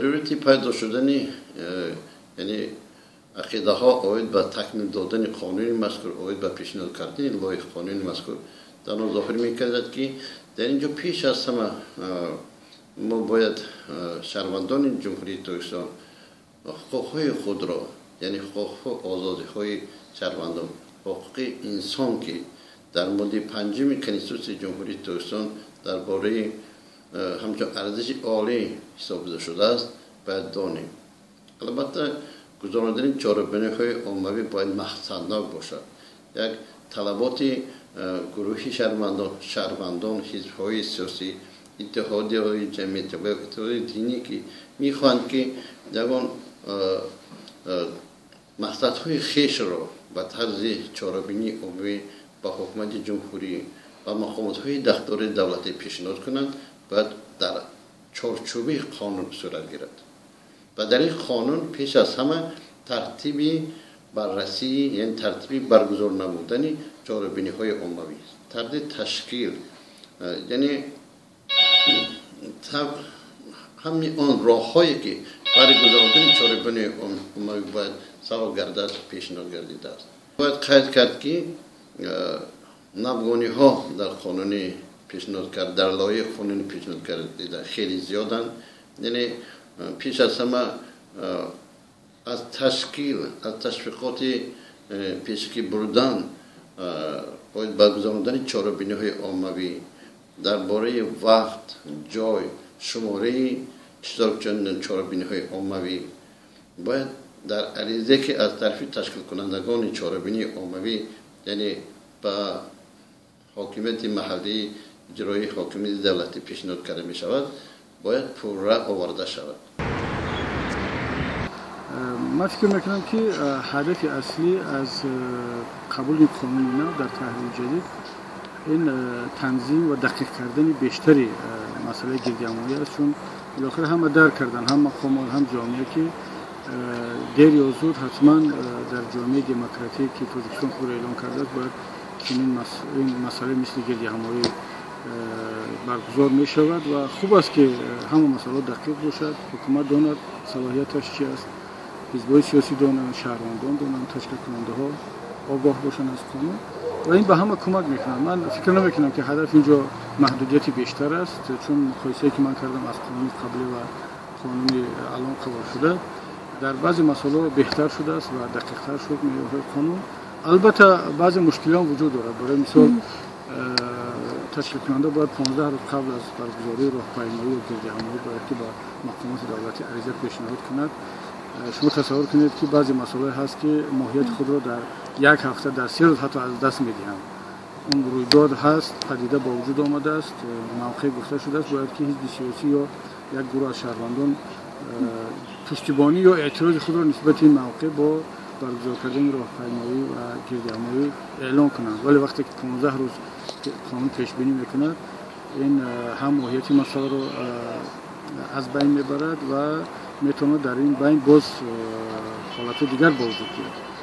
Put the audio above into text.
Зарурати пайдо шудани, яъне ақидаҳо оид ба такмил додани қонуни мазкур, оид ба пешниҳод кардани лоиҳаи қонуни мазкур дар он зоҳир мекардад, ки дар ин ҷо пеш аз ҳама мо бояд шаҳрвандони Ҷумҳурии Тоҷикистон ҳуқуқҳои худро, яъне ҳуқуқу озодиҳои шаҳрвандон, ҳуқуқи инсон, ки дар моддаи панҷуми Конститутсияи Ҷумҳурии Тоҷикистон дар бораи ҳамчун арзиши олӣ ҳисоб шудааст, бояд донем. Албатта, гузарондани чорабиниҳои оммавӣ бояд мақсаднок бошад. Як талаботи гурӯҳи шаҳрвандон, ҳизбҳои сиёсӣ, иттиҳодияҳои ҷамъиятӣ ва иттиҳодияи динӣ, ки мехоҳанд, ки ягон мақсадҳои хешро ба тарзи чорабинии оммавӣ ба ҳукумати ҷумҳурӣ ва мақомотҳои дахлдори давлатӣ пешниҳод кунанд, бояд дар чорчӯби қонун сурат гирад. Ва дар ин қонун пеш аз ҳама тартиби баррасӣ, яъне тартиби баргузор намудани чорабиниҳои оммавӣ, тарзи ташкил, яъне ҳамаи он роҳҳое, ки барои гузарондани чорабинии оммавӣ бояд сабаб гардад, пешниҳод гардидааст. Бояд қайд кард, ки навгониҳо дар қонуни пешниҳод кард, дар лоиҳаи қонуни пешниҳод кардида хеле зиёданд. Яъне пеш аз ҳама аз ташкил, аз ташвиқоти пешакӣ бурдан оид ба гузарондани чорабиниҳои оммавӣ дар бораи вақт, ҷой, шумораи иштирокчиёни чорабиниҳои оммавӣ бояд дар аризае, ки аз тарафи ташкилкунандагони чорабинии оммавӣ, яъне ба ҳокимияти маҳаллии иҷроии ҳокимияти давлатӣ пешниҳод карда мешавад, бояд пурра оварда шавад. Ман фикр мекунам, ки ҳадафи аслӣ аз қабули қонуни нав дар таҳрири ҷадид ин танзим ва дақиқ кардани бештари масъалаи гирдиҳамоӣ аст, чун билохира ҳама дарк карданд, ҳам мақомот, ҳам ҷомеа, ки дер ё зуд ҳатман дар ҷомеаи демократие, ки Тоҷикистон худро эълон кардааст, бояд чунин ин масъалаи мисли гирдиҳамоӣ баргузор мешавад. Ва хуб аст, ки ҳама масъалаҳо дақиқ бошад, ҳукумат донад салоҳияташ чи аст, ҳизбҳои сиёсӣ донанд, шаҳрвандон донанд, ташкилкунандаҳо огоҳ бошанд аз қонун ва ин ба ҳама кӯмак мекунад. Ман фикр намекунам, ки ҳадаф инҷо маҳдудияти бештар аст, чун муқоисае, ки ман кардам аз қонуни қаблӣ ва қонуни алон қабул шуда, дар баъзе масъалаҳо беҳтар шудааст ва дақиқтар шуд меъёрҳои қонун. Албатта, баъзе мушкилиҳам вуҷуд дорад. Барои мисол, ташкилкунанда бояд 15 рӯз қабл аз баргузории роҳпаймоӣ ё гирдиҳамоӣ бояд ки ба мақомоти давлатӣ ариза пешниҳод кунад. Шумо тасаввур кунед, ки баъзе масъалаҳое ҳаст, ки моҳияти худро дар як ҳафта, дар 3 рӯз ҳатто аз даст медиҳанд. Он рӯйдод ҳаст, падида ба вуҷуд омадааст, мавқеъ гуфта шудааст, бояд ки ҳизби сиёсӣ ё як гурӯҳ аз шаҳрвандон пуштибонӣ ё эътирози худро нисбати ин мавқеъ бо баргузор кардани роҳпаймоӣ ва гирдиҳамоӣ эълон кунанд. Вале вақте ки 15 рӯз қонун пешбинӣ мекунад, ин ҳам моҳияти масъаларо аз байн мебарад ва метавонад дар ин байн боз ҳолатҳои дигар ба вуҷуд биёяд.